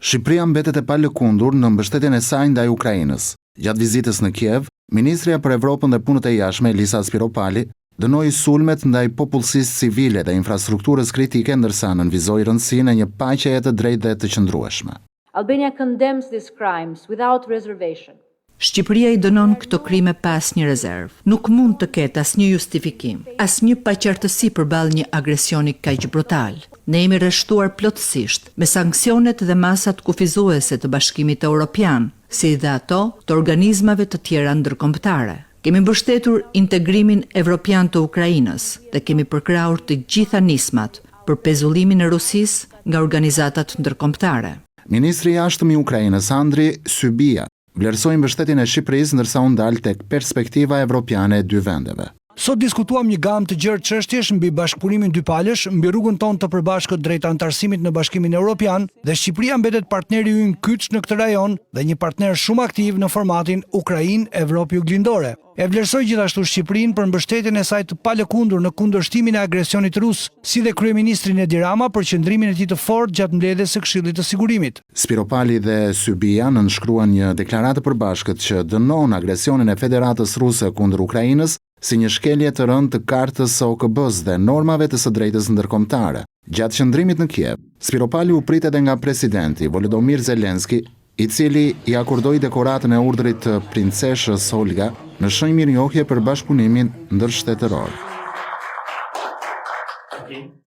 Shqipëria mbetet e palëkundur në mbështetjen e saj ndaj Ukrainës. Gjatë vizitës në Kiev, ministrja për Evropën dhe Punët e Jashtme Elisa Spiropali dënoi sulmet ndaj popullsisë civile dhe infrastrukturës kritike ndërsa nënvizoi rëndësinë e një paqeje të drejtë dhe të qëndrueshme. Albania condemns these crimes without reservation. Shqipëria i dënon këto krime pa asnjë rezervë. Nuk mund të ketë asnjë justifikim, asnjë paqartësi përballë një agresioni kaq brutal. Ne jemi rreshtuar plotësisht me sanksionet dhe masat kufizuese të Bashkimit Europian, si dhe ato të organizmave të tjera ndërkombëtare. Kemi mbështetur integrimin evropian të Ukrainës dhe kemi përkrahur të gjitha nismat për pezullimin e Rusisë nga organizatat ndërkombëtare. Ministri i Jashtëm i Ukrainës Andriy Sybiha vlerësoi mbështetjen e Shqipërisë ndërsa u ndal tek perspektiva evropiane e dy vendeve. Sot diskutuam një gamë të gjerë çështjesh mbi bashkëpunimin dypalësh, mbi rrugën tonë të përbashkët drejt anëtarësimit në Bashkimin Europian dhe Shqipëria mbetet partneri ynë kyç në këtë rajon dhe një partner shumë aktiv në formatin Ukrainë-Evropë Juglindore. E vlerësoj gjithashtu Shqipërinë për mbështetjen e saj të palëkundur në kundërshtimin e agresionit rus, si dhe kryeministrin Edi Rama për qëndrimin e tij të fortë gjatë mbledhjes së Këshillit të Sigurimit. Spiropali dhe Sybiha nënshkruan një deklaratë të përbashkët që dënon agresionin e Federatës Ruse kundër Ukrainës si një shkelje të rëndë të kartës së OKB-së dhe normave të së drejtës ndërkombëtare. Gjatë qëndrimit në Kiev, Spiropali u prit edhe nga presidenti Volodymyr Zelensky, i cili i akordoi dekoratën e urdhrit të princeshës Olga në shenjë mirënjohje për bashkëpunimin ndërshtetëror.